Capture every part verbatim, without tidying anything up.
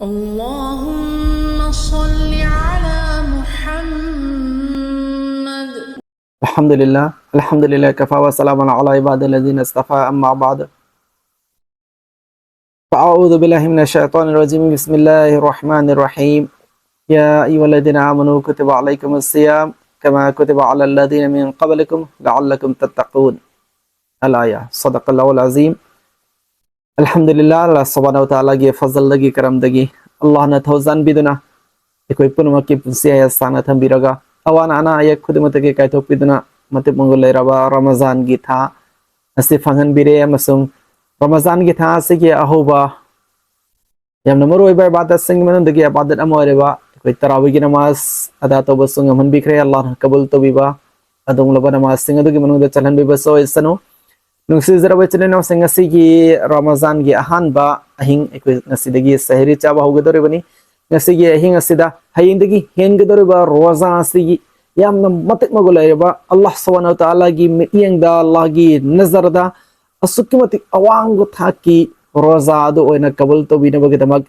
اللهم صل على محمد. الحمد لله، الحمد لله كفى وسلام على عباد الذين اصطفى، أما بعد. فأعوذ بالله من الشيطان الرجيم. بسم الله الرحمن الرحيم. يا أيها الذين آمنوا كتب عليكم الصيام كما كتب على الذين من قبلكم لعلكم تتقون. الآية. صدق الله العظيم. Alhamdulillah, Allah subhanahu wa ta'ala gi fazl dagi, karam dagi, Allah na thousan biduna, ꯑꯩꯈꯣꯏ ꯄꯨꯝꯅꯃꯛꯀꯤ ꯄꯨꯟꯁꯤ ꯑꯁꯤ ꯁꯥꯡꯅ ꯊꯝꯕꯤꯔꯒ, ꯑꯋꯥ ꯑꯅꯥ ꯑꯌꯦꯛ ꯈꯨꯗꯤꯡꯃꯛꯇꯒꯤ ꯀꯥꯏꯊꯣꯛꯄꯤꯗꯨꯅ, ꯃꯇꯤꯛ ꯃꯒꯨꯟ ꯂꯩꯔꯕ ꯔꯃꯖꯥꯟꯒꯤ ꯊꯥ ꯑꯁꯤ ꯐꯪꯍꯟꯕꯤꯔꯦ, ꯑꯃꯁꯨꯡ ꯔꯃꯖꯥꯟꯒꯤ ꯊꯥ ꯑꯁꯤꯒꯤ ꯑꯍꯧꯕ ꯌꯥꯝꯅ ꯃꯔꯨꯑꯣꯏꯕ ꯏꯕꯥꯗꯠꯁꯤꯡꯒꯤ ꯃꯅꯨꯡꯗꯒꯤ ꯏꯕꯥꯗꯠ ꯑꯃ ꯑꯣꯏꯔꯤꯕ ꯑꯩꯈꯣꯏ ꯇꯔꯥꯋꯤꯒꯤ ꯅꯃꯥꯖ ꯑꯗꯥ ꯇꯧꯕꯁꯨ ꯉꯝꯍꯟꯕꯤꯈ꯭ꯔꯦ꯫ ꯑꯜꯂꯥꯍꯅ ꯀꯕꯨꯜ ꯇꯧꯕꯤꯕ ꯑꯗꯨꯒꯨꯝꯂꯕ ꯅꯃꯥꯖꯁꯤꯡ ꯑꯗꯨꯒꯤ ꯃꯅꯨꯡꯗ ꯆꯜꯍꯟꯕꯤꯕꯁꯨ ꯑꯣꯏꯁꯅꯨ꯫ ꯅꯨꯡꯁꯤꯖꯔꯕ ꯏꯆꯤꯜ ꯏꯅꯥꯎꯁꯤꯡ, ꯉꯁꯤꯒꯤ ꯔꯃꯖꯥꯟꯒꯤ ꯑꯍꯥꯟꯕ ꯑꯍꯤꯡ ꯑꯩꯈꯣꯏ ꯉꯁꯤꯗꯒꯤ ꯁꯍꯔꯤ ꯆꯥꯕ ꯍꯧꯒꯗꯧꯔꯤꯕꯅꯤ꯫ ꯉꯁꯤꯒꯤ ꯑꯍꯤꯡ ꯑꯁꯤꯗ ꯍꯌꯦꯡꯗꯒꯤ ꯍꯦꯟꯒꯗꯧꯔꯤꯕ ꯔꯣꯖꯥ ꯑꯁꯤꯒꯤ ꯌꯥꯝꯅ ꯃꯇꯤꯛ ꯃꯒꯨꯟ ꯂꯩꯔꯕ ꯑꯜꯂꯥꯍ ꯁꯨꯕꯍꯥꯅꯍꯨ ꯋ ꯇꯥꯂꯥꯒꯤ ꯃꯤꯠꯌꯦꯡꯗ, ꯑꯜꯂꯥꯍꯒꯤ ꯅꯖꯔꯗ ꯑꯁꯨꯛꯀꯤ ꯃꯇꯤꯛ ꯑꯋꯥꯡꯕ ꯊꯥꯛꯀꯤ ꯔꯣꯖꯥ ꯑꯗꯨ ꯑꯣꯏꯅ ꯀꯕꯨꯜ ꯇꯧꯕꯤꯅꯕꯒꯤꯗꯃꯛ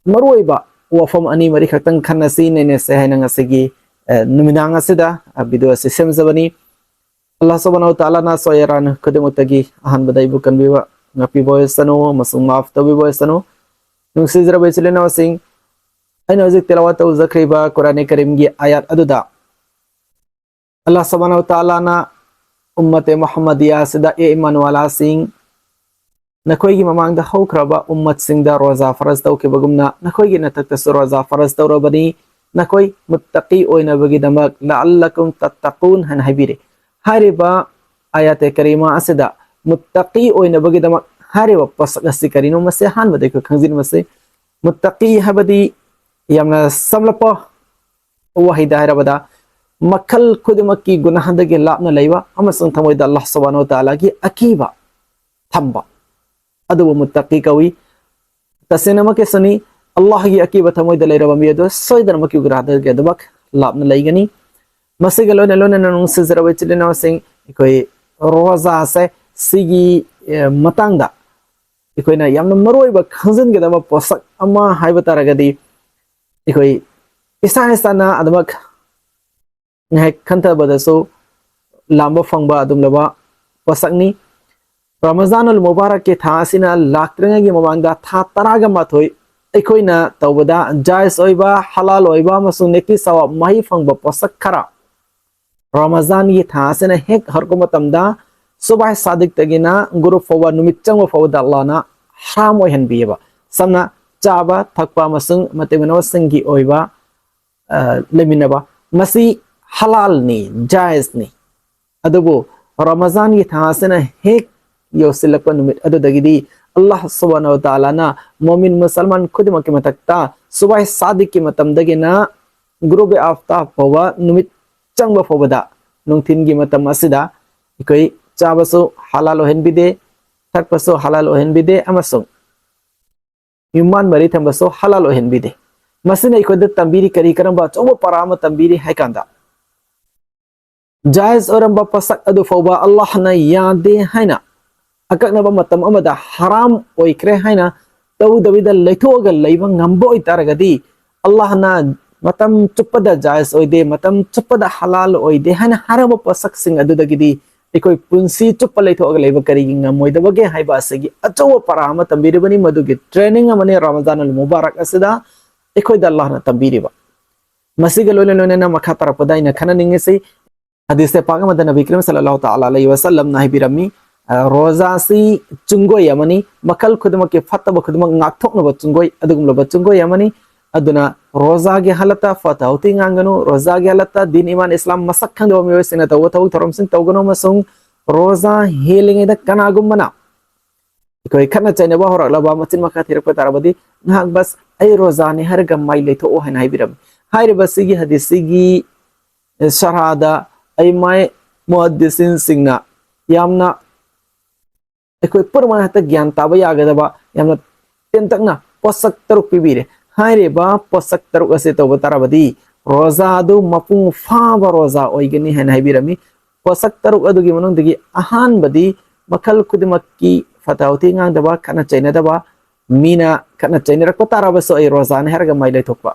ꯃꯔꯨꯑꯣꯏꯕ ꯋꯥꯐꯝ ꯑꯅꯤ ꯃꯔꯤ ꯈꯛꯇꯪ ꯈꯟꯅꯁꯤ, ꯅꯩꯅꯁꯦ ꯍꯥꯏꯅ ꯉꯁꯤꯒꯤ, ꯑꯦ, ꯅꯨꯃꯤꯗꯥꯡ ꯑꯁꯤꯗ, ꯑ, video ꯑꯁꯤ ꯁꯦꯝꯖꯕꯅꯤ꯫ ꯑꯜꯂꯥꯍ ꯁꯨꯕꯍꯥꯅꯍꯨ ꯋ ꯇꯥꯂꯥꯅ ꯁꯣꯏ ꯑꯔꯥꯟ ꯈꯨꯗꯤꯡꯃꯛꯇꯒꯤ ꯑꯍꯥꯟꯕꯗ ꯑꯩꯕꯨ ꯀꯟꯕꯤꯕ, ꯉꯥꯛꯄꯤꯕ ꯑꯣꯏꯁꯅꯨ ꯑꯃꯁꯨꯡ ꯃꯥꯐ ꯇꯧꯕꯤꯕ ꯑꯣꯏꯁꯅꯨ꯫ ꯅꯨꯡꯁꯤꯖꯔꯕ ꯏꯆꯤꯜ ꯏꯅꯥꯎꯁꯤꯡ, ꯑꯩꯅ ꯍꯧꯖꯤꯛ ꯇꯤꯂꯥꯋꯥ ꯇꯧꯖꯈ꯭ꯔꯤꯕ ꯀꯨꯔꯥꯟ ꯀꯔꯤꯝꯒꯤ ꯑꯥꯌꯥꯠ ꯑꯗꯨꯗ ꯑꯜꯂꯥꯍ ꯁꯨꯕꯍꯥꯅꯍꯨ ꯋ ꯇꯥꯂꯥꯅ ꯎꯝꯃꯠ ꯃꯨꯍꯝꯃꯗꯤꯌꯥ ꯑꯁꯤꯗ, "ꯑꯦ ꯏꯃꯥꯟ ꯋꯥꯂꯥꯁꯤꯡ, ꯅꯈꯣꯏꯒꯤ ꯃꯃꯥꯡꯗ ꯍꯧꯈ꯭ꯔꯕ ꯎꯝꯃꯠꯁꯤꯡꯗ ꯔꯣꯖꯥ ꯐꯔꯖ ꯇꯧꯈꯤꯕꯒꯨꯝꯅ ꯅꯈꯣꯏꯒꯤ ꯅꯊꯛꯇꯁꯨ ꯔꯣꯖꯥ ꯐꯔꯖ ꯇꯧꯔꯕꯅꯤ, ꯅꯈꯣꯏ ꯃꯨꯠꯇꯀꯤ ꯑꯣꯏꯅꯕꯒꯤꯗꯃꯛ, ꯂꯑꯜꯂꯀꯨꯝ ꯇꯠꯇꯀꯨꯟ" ꯍꯥꯏꯅ ꯍꯥꯏꯕꯤꯔꯤ꯫ ꯍꯥꯏꯔꯤꯕ ꯑꯥꯌꯥꯇꯦ ꯀꯔꯤꯃꯥ ꯑꯁꯤꯗ ꯃꯨꯠꯇꯀꯤ ꯑꯣꯏꯅꯕꯒꯤꯗꯃꯛ ꯍꯥꯏꯔꯤꯕ ꯄꯣꯠꯁꯛ ꯑꯁꯤ ꯀꯔꯤꯅꯣ? ꯃꯁꯤ ꯑꯍꯥꯟꯕꯗ ꯑꯩꯈꯣꯏ ꯈꯪꯖꯤꯟꯕꯁꯤ, ꯃꯨꯠꯇꯀꯤ ꯍꯥꯏꯕꯗꯤ ꯌꯥꯝꯅ ꯁꯝꯂꯞꯄ ꯋꯥꯍꯩꯗ ꯍꯥꯏꯔꯕꯗ, ꯃꯈꯜ ꯈꯨꯗꯤꯡꯃꯛꯀꯤ ꯒꯨꯅꯥꯍꯗꯒꯤ ꯂꯥꯞꯅ ꯂꯩꯕ ꯑꯃꯁꯨꯡ ꯊꯃꯣꯏꯗ ꯑꯜꯂꯥꯍ ꯁꯨꯕꯍꯥꯅꯍꯨ ꯋ ꯇꯥꯂꯥꯒꯤ ꯑꯀꯤꯕ ꯊꯝꯕ ꯑꯗꯨꯕꯨ ꯃꯨꯠꯇꯀꯤ ꯀꯧꯏ꯫ ꯇꯁꯦꯡꯅꯃꯛꯀꯤꯁꯨꯅꯤ, ꯑꯜꯂꯥꯍꯒꯤ ꯑꯀꯤꯕ ꯊꯃꯣꯏꯗ ꯂꯩꯔꯕ ꯃꯤ ꯑꯗꯨ ꯁꯣꯏꯗꯅꯃꯛꯀꯤ ꯒꯨꯅꯥꯍꯗꯒꯤ ꯑꯗꯨꯃꯛ ꯂꯥꯞꯅ ꯂꯩꯒꯅꯤ꯫ ꯃꯁꯤꯒ ꯂꯣꯏꯅ ꯂꯣꯏꯅꯅ ꯅꯨꯡꯁꯤꯖꯔꯕ ꯏꯆꯤꯜ ꯏꯅꯥꯎꯁꯤꯡ, ꯑꯩꯈꯣꯏ ꯔꯣꯖꯥꯁꯦ ꯁꯤꯒꯤ, ꯑꯦ, ꯃꯇꯥꯡꯗ ꯑꯩꯈꯣꯏꯅ ꯌꯥꯝꯅ ꯃꯔꯨꯑꯣꯏꯕ ꯈꯪꯖꯤꯟꯒꯗꯕ ꯄꯣꯠꯁꯛ ꯑꯃ ꯍꯥꯏꯕ ꯇꯥꯔꯒꯗꯤ, ꯑꯩꯈꯣꯏ ꯏꯁꯥ ꯏꯁꯥꯅ ꯑꯗꯨꯃꯛ ꯉꯥꯏꯍꯥꯛ ꯈꯟꯊꯕꯗꯁꯨ ꯂꯥꯝꯕ ꯐꯪꯕ ꯑꯗꯨꯒꯨꯝꯂꯕ ꯄꯣꯠꯁꯛꯅꯤ꯫ ꯔꯃꯖꯥꯅꯨꯜ ꯃꯨꯕꯥꯔꯛꯀꯤ ꯊꯥ ꯑꯁꯤꯅ ꯂꯥꯛꯇ꯭ꯔꯤꯉꯩꯒꯤ ꯃꯃꯥꯡꯗ ꯊꯥ ꯇꯔꯥꯒ ꯃꯥꯊꯣꯏ ꯑꯩꯈꯣꯏꯅ ꯇꯧꯕꯗ ꯖꯥꯏꯖ ꯑꯣꯏꯕ, ꯍꯂꯥꯜ ꯑꯣꯏꯕ ꯑꯃꯁꯨꯡ ꯅꯦꯀꯤ ꯁꯋꯥꯕ ꯃꯍꯩ ꯐꯪꯕ ꯄꯣꯠꯁꯛ ꯈꯔ ꯔꯃꯖꯥꯟꯒꯤ ꯊꯥ ꯑꯁꯤꯅ ꯍꯦꯛ ꯍꯧꯔꯛꯄ ꯃꯇꯝꯗ ꯁꯨꯕꯥꯏ ꯁꯥꯗꯤꯛꯇꯒꯤꯅ ꯒꯨꯔꯨꯞ ꯐꯥꯎꯕ, ꯅꯨꯃꯤꯠ ꯆꯪꯕ ꯐꯥꯎꯕꯗ ꯑꯜꯂꯥꯍꯅ ꯍꯔꯥꯝ ꯑꯣꯏꯍꯟꯕꯤꯑꯕ꯫ ꯁꯝꯅ ꯆꯥꯕ, ꯊꯛꯄ ꯑꯃꯁꯨꯡ ꯃꯇꯩ ꯃꯅꯥꯎꯁꯤꯡꯒꯤ ꯑꯣꯏꯕ, ꯑ, ꯂꯩꯃꯤꯟꯅꯕ, ꯃꯁꯤ ꯍꯂꯥꯜꯅꯤ, ꯖꯥꯏꯖꯅꯤ꯫ ꯑꯗꯨꯕꯨ ꯔꯃꯖꯥꯟꯒꯤ ꯊꯥ ꯑꯁꯤꯅ ꯍꯦꯛ ꯌꯧꯁꯤꯜꯂꯛꯄ ꯅꯨꯃꯤꯠ ꯑꯗꯨꯗꯒꯤꯗꯤ ꯑꯜꯂꯥꯍ ꯁꯨꯕꯍꯥꯅꯍꯨ ꯋ ꯇꯥꯂꯥꯅ ꯃꯣꯃꯤꯟ ꯃꯨꯁꯜꯃꯥꯟ ꯈꯨꯗꯤꯡꯃꯛꯀꯤ ꯃꯊꯛꯇ ꯁꯨꯕꯥꯏ ꯁꯥꯗꯤꯛꯀꯤ ꯃꯇꯝꯗꯒꯤꯅ ꯒꯨꯔꯨꯕꯦ ꯑꯥꯐꯇꯥꯕ ꯐꯥꯎꯕ, ꯅꯨꯃꯤꯠ ꯆꯪꯕ ꯐꯥꯎꯕꯗ, ꯅꯨꯡꯊꯤꯟꯒꯤ ꯃꯇꯝ ꯑꯁꯤꯗ ꯑꯩꯈꯣꯏ ꯆꯥꯕꯁꯨ ꯍꯂꯥꯜ ꯑꯣꯏꯍꯟꯕꯤꯗꯦ, ꯊꯛꯄꯁꯨ ꯍꯂꯥꯜ ꯑꯣꯏꯍꯟꯕꯤꯗꯦ, ꯑꯃꯁꯨꯡ ꯍ꯭ꯌꯨꯃꯥꯟ ꯃꯔꯤ ꯊꯝꯕꯁꯨ ꯍꯂꯥꯜ ꯑꯣꯏꯍꯟꯕꯤꯗꯦ꯫ ꯃꯁꯤꯅ ꯑꯩꯈꯣꯏꯗ ꯇꯝꯕꯤꯔꯤ ꯀꯔꯤ, ꯀꯔꯝꯕ ꯑꯆꯧꯕ ꯄꯔꯥ ꯑꯃ ꯇꯝꯕꯤꯔꯤ ꯍꯥꯏ ꯀꯥꯟꯗ, ꯖꯥꯏꯖ ꯑꯣꯏꯔꯝꯕ ꯄꯣꯠꯁꯛ ꯑꯗꯨ ꯐꯥꯎꯕ ꯑꯜꯂꯥꯍꯅ ꯌꯥꯗꯦ ꯍꯥꯏꯅ, ꯑꯀꯛꯅꯕ ꯃꯇꯝ ꯑꯃꯗ ꯍꯔꯥꯝ ꯑꯣꯏꯈ꯭ꯔꯦ ꯍꯥꯏꯅ ꯇꯧꯗꯕꯤꯗ ꯂꯩꯊꯣꯛꯑꯒ ꯂꯩꯕ ꯉꯝꯕ ꯑꯣꯏꯇꯥꯔꯒꯗꯤ, ꯑꯜꯂꯥꯍꯅ ꯃꯇꯝ ꯆꯨꯞꯄꯗ ꯖꯥꯏꯖ ꯑꯣꯏꯗꯦ, ꯃꯇꯝ ꯆꯨꯞꯄꯗ ꯍꯂꯥꯜ ꯑꯣꯏꯗꯦ ꯍꯥꯏꯅ ꯍꯥꯏꯔꯝꯕ ꯄꯣꯠꯁꯛꯁꯤꯡ ꯑꯗꯨꯗꯒꯤꯗꯤ ꯑꯩꯈꯣꯏ ꯄꯨꯟꯁꯤ ꯆꯨꯞꯄ ꯂꯩꯊꯣꯛꯑꯒ ꯂꯩꯕ ꯀꯔꯤꯒꯤ ꯉꯝꯃꯣꯏꯗꯕꯒꯦ ꯍꯥꯏꯕ ꯑꯁꯤꯒꯤ ꯑꯆꯧꯕ ꯄꯔꯥ ꯑꯃ ꯇꯝꯕꯤꯔꯤꯕꯅꯤ꯫ ꯃꯗꯨꯒꯤ ꯇ꯭ꯔꯦꯅꯤꯡ ꯑꯃꯅꯤ ꯔꯃꯖꯥꯟ ꯑꯜ ꯃꯨꯕꯥꯔꯛ ꯑꯁꯤꯗ ꯑꯩꯈꯣꯏꯗ ꯑꯜꯂꯥꯍꯅ ꯇꯝꯕꯤꯔꯤꯕ꯫ ꯃꯁꯤꯒ ꯂꯣꯏꯅ ꯂꯣꯏꯅꯅ ꯃꯈꯥ ꯇꯥꯔꯛꯄꯗ ꯑꯩꯅ ꯈꯟꯅꯅꯤꯡꯉꯤꯁꯤ, ꯍꯗꯤꯁ ꯄꯥꯛ ꯑꯃꯗ ꯅꯕꯤ ꯀꯔꯤꯝ ꯁꯜꯂꯜꯂꯥꯍꯨ ꯇꯥꯂꯥ ꯑꯂꯩꯍꯤ ꯋꯁꯜꯂꯝꯅ ꯍꯥꯏꯕꯤꯔꯝꯃꯤ, ꯑ, ꯔꯣꯖꯥꯁꯤ ꯆꯨꯡꯒꯣꯏ ꯑꯃꯅꯤ, ꯃꯈꯜ ꯈꯨꯗꯤꯡꯃꯛꯀꯤ ꯐꯠꯇꯕ ꯈꯨꯗꯤꯡꯃꯛ ꯉꯥꯛꯊꯣꯛꯅꯕ ꯆꯨꯡꯒꯣꯏ, ꯑꯗꯨꯒꯨꯝꯂꯕ ꯆꯨꯡꯒꯣꯏ ꯑꯃꯅꯤ꯫ ꯑꯗꯨꯅ ꯔꯣꯖꯥꯒꯤ ꯍꯥꯂꯠꯇ ꯐꯠꯇ ꯍꯥꯎꯊꯤ ꯉꯥꯡꯒꯅꯨ, ꯔꯣꯖꯥꯒꯤ ꯍꯥꯂꯠꯇ ꯗꯤꯟ ꯏꯃꯥꯟ ꯏꯁꯂꯥꯝ ꯃꯁꯛ ꯈꯪꯗꯕ ꯃꯤꯑꯣꯏꯁꯤꯡꯅ ꯇꯧꯕ ꯊꯕꯛ ꯊꯧꯔꯝꯁꯤꯡ ꯇꯧꯒꯅꯨ, ꯑꯃꯁꯨꯡ ꯔꯣꯖꯥ ꯍꯦꯜꯂꯤꯉꯩꯗ ꯀꯅꯥꯒꯨꯝꯕꯅ ꯑꯩꯈꯣꯏ ꯈꯠꯅ ꯆꯩꯅꯕ ꯍꯧꯔꯛꯂꯕ, ꯃꯆꯤꯟ ꯃꯈꯥ ꯊꯤꯔꯛꯄ ꯇꯥꯔꯕꯗꯤ, ꯉꯥꯏꯍꯥꯛ ꯕꯁ, "ꯑꯩ ꯔꯣꯖꯥꯅꯤ" ꯍꯥꯏꯔꯒ ꯃꯥꯏ ꯂꯩꯊꯣꯛꯑꯣ ꯍꯥꯏꯅ ꯍꯥꯏꯕꯤꯔꯝꯃꯤ꯫ ꯍꯥꯏꯔꯤꯕ ꯁꯤꯒꯤ ꯍꯗꯤꯁꯁꯤꯒꯤ ꯁꯔꯍꯗ ꯑꯩꯃꯥꯏ ꯃꯨꯍꯗꯤꯁꯤꯟꯁꯤꯡꯅ ꯌꯥꯝꯅ ꯑꯩꯈꯣꯏ ꯄꯨꯝꯅꯃꯛ ꯍꯦꯛꯇ ꯒ꯭ꯌꯥꯟ ꯇꯥꯕ ꯌꯥꯒꯗꯕ ꯌꯥꯝꯅ ꯇꯦꯟꯇꯛꯅ ꯄꯣꯠꯁꯛ ꯇꯔꯨꯛ ꯄꯤꯕꯤꯔꯦ꯫ ꯍꯥꯏꯔꯤꯕ ꯄꯣꯠꯁꯛ ꯇꯔꯨꯛ ꯑꯁꯤ ꯇꯧꯕ ꯇꯥꯔꯕꯗꯤ ꯔꯣꯖꯥ ꯑꯗꯨ ꯃꯄꯨꯡ ꯐꯥꯕ ꯔꯣꯖꯥ ꯑꯣꯏꯒꯅꯤ ꯍꯥꯏꯅ ꯍꯥꯏꯕꯤꯔꯝꯃꯤ꯫ ꯄꯣꯠꯁꯛ ꯇꯔꯨꯛ ꯑꯗꯨꯒꯤ ꯃꯅꯨꯡꯗꯒꯤ ꯑꯍꯥꯟꯕꯗꯤ ꯃꯈꯜ ꯈꯨꯗꯤꯡꯃꯛꯀꯤ ꯐꯠꯇ ꯍꯥꯎꯊꯤ ꯉꯥꯡꯗꯕ, ꯈꯠꯅ ꯆꯩꯅꯗꯕ, ꯃꯤꯅ ꯈꯠꯅ ꯆꯩꯅꯔꯛꯄ ꯇꯥꯔꯕꯁꯨ ꯑꯩ ꯔꯣꯖꯥꯅꯤ ꯍꯥꯏꯔꯒ ꯃꯥꯏ ꯂꯩꯊꯣꯛꯄ꯫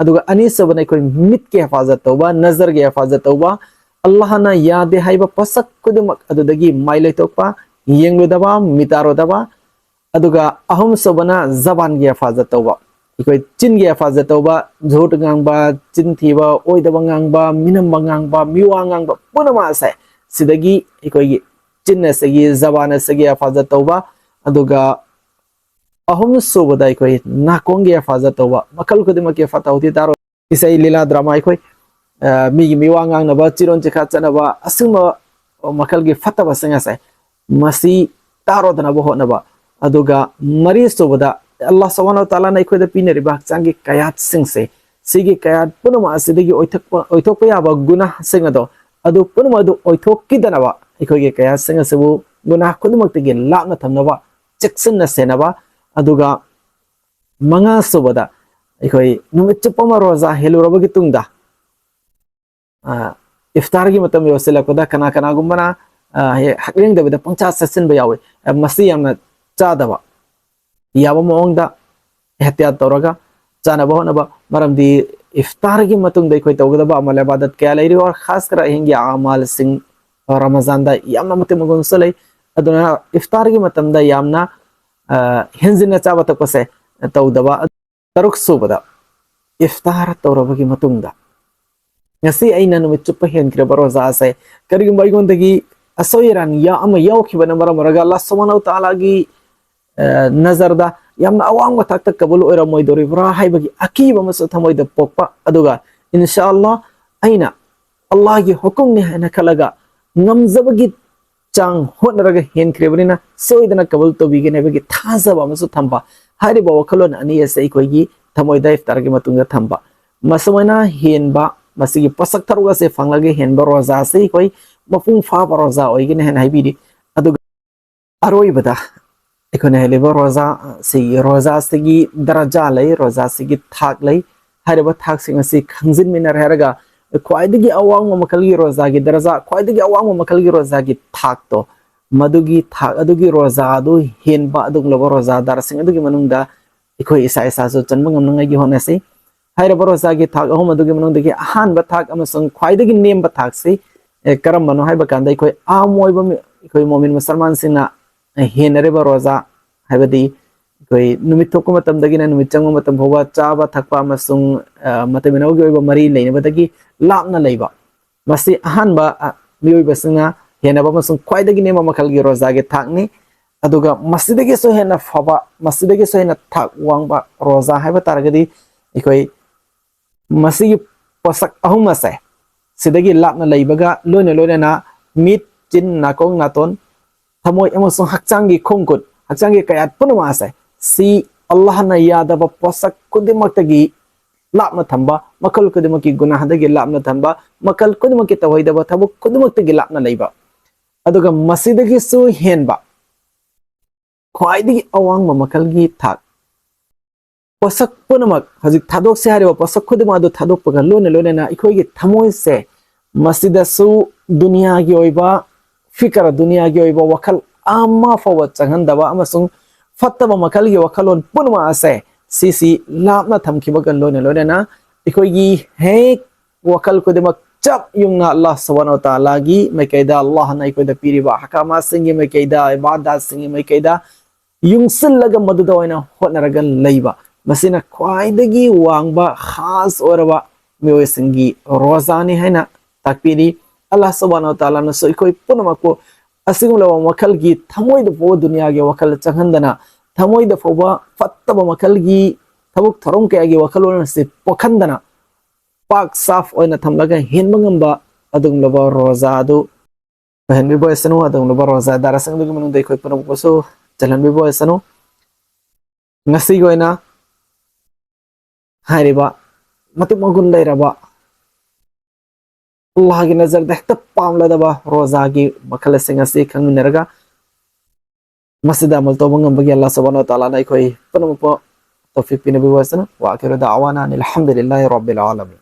ꯑꯗꯨꯒ ꯑꯅꯤꯁꯨꯕꯅ ꯑꯩꯈꯣꯏ ꯃꯤꯠꯀꯤ ꯍꯤꯐꯥꯖꯠ ꯇꯧꯕ, ꯅꯖꯔꯒꯤ ꯍꯤꯐꯥꯖꯠ ꯇꯧꯕ, ꯑꯜꯂꯥꯍꯅ ꯌꯥꯗꯦ ꯍꯥꯏꯕ ꯄꯣꯠꯁꯛ ꯈꯨꯗꯤꯡꯃꯛ ꯑꯗꯨꯗꯒꯤ ꯃꯥꯏ ꯂꯩꯊꯣꯛꯄ, ꯌꯦꯡꯂꯨꯗꯕ, ꯃꯤꯇꯥꯔꯨꯗꯕ꯫ ꯑꯗꯨꯒ ꯑꯍꯨꯝꯁꯨꯕꯅ ꯖꯕꯥꯟꯒꯤ ꯍꯤꯐꯥꯖꯠ ꯇꯧꯕ, ꯑꯩꯈꯣꯏ ꯆꯤꯟꯒꯤ ꯍꯤꯐꯥꯖꯠ ꯇꯧꯕ, ꯖꯨꯠ ꯉꯥꯡꯕ, ꯆꯤꯟ ꯊꯤꯕ, ꯑꯣꯏꯗꯕ ꯉꯥꯡꯕ, ꯃꯤꯅꯝꯕ ꯉꯥꯡꯕ, ꯃꯤꯋꯥ ꯉꯥꯡꯕ ꯄꯨꯝꯅꯃꯛ ꯑꯁꯦ ꯁꯤꯗꯒꯤ ꯑꯩꯈꯣꯏꯒꯤ ꯆꯤꯟ ꯑꯁꯤꯒꯤ, ꯖꯕꯥꯟ ꯑꯁꯤꯒꯤ ꯍꯤꯐꯥꯖꯠ ꯇꯧꯕ꯫ ꯑꯗꯨꯒ ꯑꯍꯨꯝꯁꯨꯕꯗ ꯑꯩꯈꯣꯏ ꯅꯥꯀꯣꯡꯒꯤ ꯍꯤꯐꯥꯖꯠ ꯇꯧꯕ, ꯃꯈꯜ ꯈꯨꯗꯤꯡꯃꯛꯀꯤ ꯐꯠꯇ ꯍꯥꯎꯊꯤ ꯇꯥꯔꯣ, ꯏꯁꯩ ꯂꯤꯂꯥ ꯗ꯭ꯔꯃꯥ, ꯑꯩꯈꯣꯏ, ꯑ, ꯃꯤꯒꯤ ꯃꯤꯋꯥ ꯉꯥꯡꯅꯕ, ꯆꯤꯔꯣꯟ ꯆꯤꯈꯥ ꯆꯠꯅꯕ, ꯑꯁꯤꯒꯨꯝꯕ ꯃꯈꯜꯒꯤ ꯐꯠꯇꯕꯁꯤꯡ ꯑꯁꯦ ꯃꯁꯤ ꯇꯥꯔꯣꯗꯅꯕ ꯍꯣꯠꯅꯕ꯫ ꯑꯗꯨꯒ ꯃꯔꯤꯁꯨꯕꯗ ꯑꯜꯂꯥꯍ ꯁꯨꯕꯍꯥꯅꯍꯨ ꯋ ꯇꯥꯂꯥꯅ ꯑꯩꯈꯣꯏꯗ ꯄꯤꯅꯔꯤꯕ ꯍꯛꯆꯥꯡꯒꯤ ꯀꯌꯥꯠꯁꯤꯡꯁꯦ, ꯁꯤꯒꯤ ꯀꯌꯥꯠ ꯄꯨꯝꯅꯃꯛ ꯑꯁꯤꯗꯒꯤ ꯑꯣꯏꯊꯣꯛꯄ, ꯑꯣꯏꯊꯣꯛꯄ ꯌꯥꯕ ꯒꯨꯅꯥꯍꯁꯤꯡ ꯑꯗꯣ, ꯑꯗꯨ ꯄꯨꯝꯅꯃꯛ ꯑꯗꯨ ꯑꯣꯏꯊꯣꯛꯈꯤꯗꯅꯕ ꯑꯩꯈꯣꯏꯒꯤ ꯀꯌꯥꯠꯁꯤꯡ ꯑꯁꯤꯕꯨ ꯒꯨꯅꯥꯍ ꯈꯨꯗꯤꯡꯃꯛꯇꯒꯤ ꯂꯥꯞꯅ ꯊꯝꯅꯕ ꯆꯦꯛꯁꯤꯟꯅ ꯁꯦꯟꯅꯕ꯫ ꯑꯗꯨꯒ ꯃꯉꯥꯁꯨꯕꯗ ꯑꯩꯈꯣꯏ ꯅꯨꯃꯤꯠ ꯆꯨꯞꯄ ꯑꯃ ꯔꯣꯖꯥ ꯍꯦꯜꯂꯨꯔꯕꯒꯤ ꯇꯨꯡꯗ, ꯑ, ꯏꯐꯇꯥꯔꯒꯤ ꯃꯇꯝ ꯌꯧꯁꯤꯜꯂꯛꯄꯗ ꯀꯅꯥ ꯀꯅꯥꯒꯨꯝꯕꯅ, ꯑ, ꯍꯦꯛ ꯍꯛꯂꯦꯡꯗꯕꯤꯗ ꯄꯪꯆꯥ ꯆꯥꯁꯤꯟꯕ ꯌꯥꯎꯏ꯫ ꯑ, ꯃꯁꯤ ꯌꯥꯝꯅ ꯆꯥꯗꯕ, ꯌꯥꯕ ꯃꯑꯣꯡꯗ ꯑꯦꯍꯇꯤꯌꯥꯠ ꯇꯧꯔꯒ ꯆꯥꯅꯕ ꯍꯣꯠꯅꯕ꯫ ꯃꯔꯝꯗꯤ ꯏꯐꯇꯥꯔꯒꯤ ꯃꯇꯨꯡꯗ ꯑꯩꯈꯣꯏ ꯇꯧꯒꯗꯕ ꯑꯃꯜ ꯏꯕꯥꯗꯠ ꯀꯌꯥ ꯂꯩꯔꯤ, ꯑꯣꯔ ꯈꯥꯁ ꯀꯔ ꯑꯍꯤꯡꯒꯤ ꯑꯃꯥꯜꯁꯤꯡ ꯔꯃꯖꯥꯟꯗ ꯌꯥꯝꯅ ꯃꯇꯤꯛ ꯃꯒꯨꯟꯁꯨ ꯂꯩ꯫ ꯑꯗꯨꯅ ꯏꯐꯇꯥꯔꯒꯤ ꯃꯇꯝꯗ ꯌꯥꯝꯅ, ꯑ, ꯍꯦꯟꯖꯤꯟꯅ ꯆꯥꯕ ꯊꯛꯄꯁꯦ ꯇꯧꯗꯕ꯫ ꯇꯔꯨꯛ ꯁꯨꯕꯗ, ꯏꯐꯇꯥꯔ ꯇꯧꯔꯕꯒꯤ ꯃꯇꯨꯡꯗ, ꯉꯁꯤ ꯑꯩꯅ ꯅꯨꯃꯤꯠ ꯆꯨꯞꯄ ꯍꯦꯟꯈ꯭ꯔꯕ ꯔꯣꯖꯥ ꯑꯁꯦ ꯀꯔꯤꯒꯨꯝꯕ ꯑꯩꯉꯣꯟꯗꯒꯤ ꯑꯁꯣꯏ ꯑꯔꯥꯟ ꯌꯥ-, ꯑꯃ ꯌꯥꯎꯈꯤꯕꯅ ꯃꯔꯝ ꯑꯣꯏꯔꯒ ꯑꯜꯂꯥꯍ ꯁꯨꯕꯍꯥꯅꯍꯨ ꯋ ꯇꯥꯂꯥꯒꯤ, ꯑ, ꯅꯖꯔꯗ ꯌꯥꯝꯅ ꯑꯋꯥꯡꯕ ꯊꯥꯛꯇ ꯀꯕꯨꯜ ꯑꯣꯏꯔꯝꯃꯣꯏꯗꯣꯔꯤꯕ꯭ꯔꯥ ꯍꯥꯏꯕꯒꯤ ꯑꯀꯤꯕ ꯑꯃꯁꯨ ꯊꯃꯣꯏꯗ ꯄꯣꯛꯄ꯫ ꯑꯗꯨꯒ ꯏꯟꯁꯥ ꯑꯜꯂꯥꯍ ꯑꯩꯅ ꯑꯜꯂꯥꯍꯒꯤ ꯍꯨꯀꯨꯝꯅꯤ ꯍꯥꯏꯅ ꯈꯜꯂꯒ ꯉꯝꯖꯕꯒꯤ ꯆꯥꯡ ꯍꯣꯠꯅꯔꯒ ꯍꯦꯟꯈ꯭ꯔꯤꯕꯅꯤꯅ ꯁꯣꯏꯗꯅ ꯀꯕꯨꯜ ꯇꯧꯕꯤꯒꯅꯤ ꯍꯥꯏꯕꯒꯤ ꯊꯥꯖꯕ ꯑꯃꯁꯨ ꯊꯝꯕ꯫ ꯍꯥꯏꯔꯤꯕ ꯋꯥꯈꯜꯂꯣꯟ ꯑꯅꯤ ꯑꯁꯦ ꯑꯩꯈꯣꯏꯒꯤ ꯊꯃꯣꯏꯗ ꯏꯐꯇꯥꯔꯒꯤ ꯃꯇꯨꯡꯗ ꯊꯝꯕ꯫ ꯃꯁꯨꯃꯥꯏꯅ ꯍꯦꯟꯕ, ꯃꯁꯤꯒꯤ ꯄꯣꯠꯁꯛ ꯇꯔꯨꯛ ꯑꯁꯦ ꯐꯪꯂꯒ ꯍꯦꯟꯕ ꯔꯣꯖꯥ ꯑꯁꯤ ꯑꯩꯈꯣꯏ ꯃꯄꯨꯡ ꯐꯥꯕ ꯔꯣꯖꯥ ꯑꯣꯏꯒꯅꯤ ꯍꯥꯏꯅ ꯍꯥꯏꯕꯤꯔꯤ꯫ ꯑꯗꯨꯒ ꯑꯔꯣꯏꯕꯗ ꯑꯩꯈꯣꯏꯅ ꯍꯦꯜꯂꯤꯕ ꯔꯣꯖꯥ ꯑꯁꯤꯒꯤ, ꯔꯣꯖꯥ ꯑꯁꯤꯒꯤ ꯗꯔꯖꯥ ꯂꯩ, ꯔꯣꯖꯥ ꯑꯁꯤꯒꯤ ꯊꯥꯛ ꯂꯩ꯫ ꯍꯥꯏꯔꯤꯕ ꯊꯥꯛꯁꯤꯡ ꯑꯁꯤ ꯈꯪꯖꯤꯟꯃꯤꯟꯅꯔꯦ ꯍꯥꯏꯔꯒ ꯈ꯭ꯋꯥꯏꯗꯒꯤ ꯑꯋꯥꯡꯕ ꯃꯈꯜꯒꯤ ꯔꯣꯖꯥꯒꯤ ꯗꯔꯖꯥ, ꯈ꯭ꯋꯥꯏꯗꯒꯤ ꯑꯋꯥꯡꯕ ꯃꯈꯜꯒꯤ ꯔꯣꯖꯥꯒꯤ ꯊꯥꯛꯇꯣ ꯃꯗꯨꯒꯤ ꯊꯥꯛ ꯑꯗꯨꯒꯤ ꯔꯣꯖꯥ ꯑꯗꯨ ꯍꯦꯟꯕ ꯑꯗꯨꯒꯨꯝꯂꯕ ꯔꯣꯖꯥꯗꯥꯔꯁꯤꯡ ꯑꯗꯨꯒꯤ ꯃꯅꯨꯡꯗ ꯑꯩꯈꯣꯏ ꯏꯁꯥ ꯏꯁꯥꯁꯨ ꯆꯟꯕ ꯉꯝꯅꯉꯥꯏꯒꯤ ꯍꯣꯠꯅꯁꯤ꯫ ꯍꯥꯏꯔꯤꯕ ꯔꯣꯖꯥꯒꯤ ꯊꯥꯛ ꯑꯍꯨꯝ ꯑꯗꯨꯒꯤ ꯃꯅꯨꯡꯗꯒꯤ ꯑꯍꯥꯟꯕ ꯊꯥꯛ ꯑꯃꯁꯨꯡ ꯈ꯭ꯋꯥꯏꯗꯒꯤ ꯅꯦꯝꯕ ꯊꯥꯛꯁꯤ, ꯑꯦ, ꯀꯔꯝꯕꯅꯣ ꯍꯥꯏꯕ ꯀꯥꯟꯗ, ꯑꯩꯈꯣꯏ ꯑꯥꯝ ꯑꯣꯏꯕ ꯃꯤ-, ꯑꯩꯈꯣꯏ ꯃꯣꯃꯤꯟ ꯃꯨꯁꯜꯃꯥꯟꯁꯤꯡꯅ, ꯑꯦ, ꯍꯦꯟꯅꯔꯤꯕ ꯔꯣꯖꯥ, ꯍꯥꯏꯕꯗꯤ ꯑꯩꯈꯣꯏ ꯅꯨꯃꯤꯠ ꯊꯣꯛꯄ ꯃꯇꯝꯗꯒꯤꯅ ꯅꯨꯃꯤꯠ ꯆꯪꯕ ꯃꯇꯝ ꯐꯥꯎꯕ ꯆꯥꯕ ꯊꯛꯄ ꯑꯃꯁꯨꯡ, ꯑ, ꯃꯇꯩ ꯃꯅꯥꯎꯒꯤ ꯑꯣꯏꯕ ꯃꯔꯤ ꯂꯩꯅꯕꯗꯒꯤ ꯂꯥꯞꯅ ꯂꯩꯕ, ꯃꯁꯤ ꯑꯍꯥꯟꯕ, ꯑ, ꯃꯤꯑꯣꯏꯕꯁꯤꯡꯅ ꯍꯦꯟꯅꯕ ꯑꯃꯁꯨꯡ ꯈ꯭ꯋꯥꯏꯗꯒꯤ ꯅꯦꯝꯕ ꯃꯈꯜꯒꯤ ꯔꯣꯖꯥꯒꯤ ꯊꯥꯛꯅꯤ꯫ ꯑꯗꯨꯒ ꯃꯁꯤꯗꯒꯤꯁꯨ ꯍꯦꯟꯅ ꯐꯕ, ꯃꯁꯤꯗꯒꯤꯁꯨ ꯍꯦꯟꯅ ꯊꯥꯛ ꯋꯥꯡꯕ ꯔꯣꯖꯥ ꯍꯥꯏꯕ ꯇꯥꯔꯒꯗꯤ, ꯑꯩꯈꯣꯏ ꯃꯁꯤꯒꯤ ꯄꯣꯠꯁꯛ ꯑꯍꯨꯝ ꯑꯁꯦ ꯁꯤꯗꯒꯤ ꯂꯥꯞꯅ ꯂꯩꯕꯒ ꯂꯣꯏꯅ ꯂꯣꯏꯅꯅ ꯃꯤꯠ, ꯆꯤꯟ, ꯅꯥꯀꯣꯡ, ꯅꯥꯇꯣꯟ, ꯊꯃꯣꯏ ꯑꯃꯁꯨꯡ ꯍꯛꯆꯥꯡꯒꯤ ꯈꯣꯡ ꯈꯨꯠ, ꯍꯛꯆꯥꯡꯒꯤ ꯀꯌꯥꯠ ꯄꯨꯝꯅꯃꯛ ꯑꯁꯦ, ꯁꯤ ꯑꯜꯂꯥꯍꯅ ꯌꯥꯗꯕ ꯄꯣꯠꯁꯛ ꯈꯨꯗꯤꯡꯃꯛꯇꯒꯤ ꯂꯥꯞꯅ ꯊꯝꯕ, ꯃꯈꯜ ꯈꯨꯗꯤꯡꯃꯛꯀꯤ ꯒꯨꯅꯥꯍꯗꯒꯤ ꯂꯥꯞꯅ ꯊꯝꯕ, ꯃꯈꯜ ꯈꯨꯗꯤꯡꯃꯛꯀꯤ ꯇꯧꯍꯩꯗꯕ ꯊꯕꯛ ꯈꯨꯗꯤꯡꯃꯛꯇꯒꯤ ꯂꯥꯞꯅ ꯂꯩꯕ꯫ ꯑꯗꯨꯒ ꯃꯁꯤꯗꯒꯤꯁꯨ ꯍꯦꯟꯕ, ꯈ꯭ꯋꯥꯏꯗꯒꯤ ꯑꯋꯥꯡꯕ ꯃꯈꯜꯒꯤ ꯊꯥꯛ, ꯄꯣꯠꯁꯛ ꯄꯨꯝꯅꯃꯛ, ꯍꯧꯖꯤꯛ ꯊꯥꯗꯣꯛꯁꯦ ꯍꯥꯏꯔꯤꯕ ꯄꯣꯠꯁꯛ ꯈꯨꯗꯤꯡꯃꯛ ꯑꯗꯨ ꯊꯥꯗꯣꯛꯄꯒ ꯂꯣꯏꯅ ꯂꯣꯏꯅꯅ ꯑꯩꯈꯣꯏꯒꯤ ꯊꯃꯣꯏꯁꯦ, ꯃꯁꯤꯗꯁꯨ ꯗꯨꯅꯤꯌꯥꯒꯤ ꯑꯣꯏꯕ ꯐꯤꯀꯔ, ꯗꯨꯅꯤꯌꯥꯒꯤ ꯑꯣꯏꯕ ꯋꯥꯈꯜ ꯑꯃ ꯐꯥꯎꯕ ꯆꯪꯍꯟꯗꯕ ꯑꯃꯁꯨꯡ ꯐꯠꯇꯕ ꯃꯈꯜꯒꯤ ꯋꯥꯈꯜꯂꯣꯟ ꯄꯨꯝꯅꯃꯛ ꯑꯁꯦ, ꯁꯤꯁꯤ ꯂꯥꯞꯅ ꯊꯝꯈꯤꯕꯒ ꯂꯣꯏꯅ ꯂꯣꯏꯅꯅ ꯑꯩꯈꯣꯏꯒꯤ ꯍꯦꯛ ꯋꯥꯈꯜ ꯈꯨꯗꯤꯡꯃꯛ ꯆꯞ ꯌꯨꯡꯅ ꯑꯜꯂꯥꯍ ꯁꯨꯕꯍꯥꯅꯍꯨ ꯋ ꯇꯥꯂꯥꯒꯤ ꯃꯥꯏꯀꯩꯗ, ꯑꯜꯂꯥꯍꯅ ꯑꯩꯈꯣꯏꯗ ꯄꯤꯔꯤꯕ ꯑꯍꯀꯥꯃꯥꯠꯁꯤꯡꯒꯤ ꯃꯥꯏꯀꯩꯗ, ꯏꯕꯥꯗꯥꯠꯁꯤꯡꯒꯤ ꯃꯥꯏꯀꯩꯗ ꯌꯨꯡꯁꯤꯜꯂꯒ ꯃꯗꯨꯗ ꯑꯣꯏꯅ ꯍꯣꯠꯅꯔꯒ ꯂꯩꯕ, ꯃꯁꯤꯅ ꯈ꯭ꯋꯥꯏꯗꯒꯤ ꯋꯥꯡꯕ ꯈꯥꯁ ꯑꯣꯏꯔꯕ ꯃꯤꯑꯣꯏꯁꯤꯡꯒꯤ ꯔꯣꯖꯥꯅꯤ ꯍꯥꯏꯅ ꯇꯥꯛꯄꯤꯔꯤ꯫ ꯑꯜꯂꯥꯍ ꯁꯨꯕꯍꯥꯅꯍꯨ ꯋ ꯇꯥꯂꯥꯅꯁꯨ ꯑꯩꯈꯣꯏ ꯄꯨꯝꯅꯃꯛꯄꯨ ꯑꯁꯤꯒꯨꯝꯂꯕ ꯃꯈꯜꯒꯤ ꯊꯃꯣꯏꯗ ꯐꯥꯎꯕ ꯗꯨꯅꯤꯌꯥꯒꯤ ꯋꯥꯈꯜ ꯆꯪꯍꯟꯗꯅ, ꯊꯃꯣꯏꯗ ꯐꯥꯎꯕ ꯐꯠꯇꯕ ꯃꯈꯜꯒꯤ ꯊꯕꯛ ꯊꯧꯔꯝ ꯀꯌꯥꯒꯤ ꯋꯥꯈꯜꯂꯣꯟ ꯑꯁꯤ ꯄꯣꯛꯍꯟꯗꯅ, ꯄꯥꯛ ꯁꯥꯐ ꯑꯣꯏꯅ ꯊꯝꯂꯒ ꯍꯦꯟꯕ ꯉꯝꯕ ꯑꯗꯨꯒꯨꯝꯂꯕ ꯔꯣꯖꯥ ꯑꯗꯨ ꯑꯣꯏꯍꯟꯕꯤꯕ ꯑꯣꯏꯁꯅꯨ, ꯑꯗꯨꯒꯨꯝꯂꯕ ꯔꯣꯖꯥ ꯗꯥꯔꯁꯤꯡ ꯑꯗꯨꯒꯤ ꯃꯅꯨꯡꯗ ꯑꯩꯈꯣꯏ ꯄꯨꯝꯅꯃꯛꯄꯨꯁꯨ ꯆꯜꯍꯟꯕꯤꯕ ꯑꯣꯏꯁꯅꯨ꯫ ꯉꯁꯤꯒꯤ ꯑꯣꯏꯅ ꯍꯥꯏꯔꯤꯕ ꯃꯇꯤꯛ ꯃꯒꯨꯟ ꯂꯩꯔꯕ, ꯑꯜꯂꯥꯍꯒꯤ ꯅꯖꯔꯗ ꯍꯦꯛꯇ ꯄꯥꯝꯂꯗꯕ ꯔꯣꯖꯥꯒꯤ ꯃꯈꯜ ꯑꯁꯤꯡ ꯑꯁꯤ ꯈꯪꯃꯤꯟꯅꯔꯒ, ꯃꯁꯤꯗ ꯑꯃꯜ ꯇꯧꯕ ꯉꯝꯕꯒꯤ ꯑꯜꯂꯥꯍ ꯁꯨꯕꯍꯥꯅꯍꯨ ꯋ ꯇꯥꯂꯥꯅ ꯑꯩꯈꯣꯏ ꯄꯨꯝꯅꯃꯛꯄꯨ ꯇꯧꯐꯤꯛ ꯄꯤꯅꯕꯤꯕ ꯑꯣꯏꯁꯅꯨ꯫ ꯋꯥ ꯑꯈꯤꯔꯨ ꯗꯥꯋꯥꯅꯥ ꯑꯅꯤꯜ ꯍꯝꯗꯨꯂꯤꯜꯂꯥꯍꯤ ꯔꯣꯕꯤꯜ ꯑꯥꯂꯃꯤꯟ꯫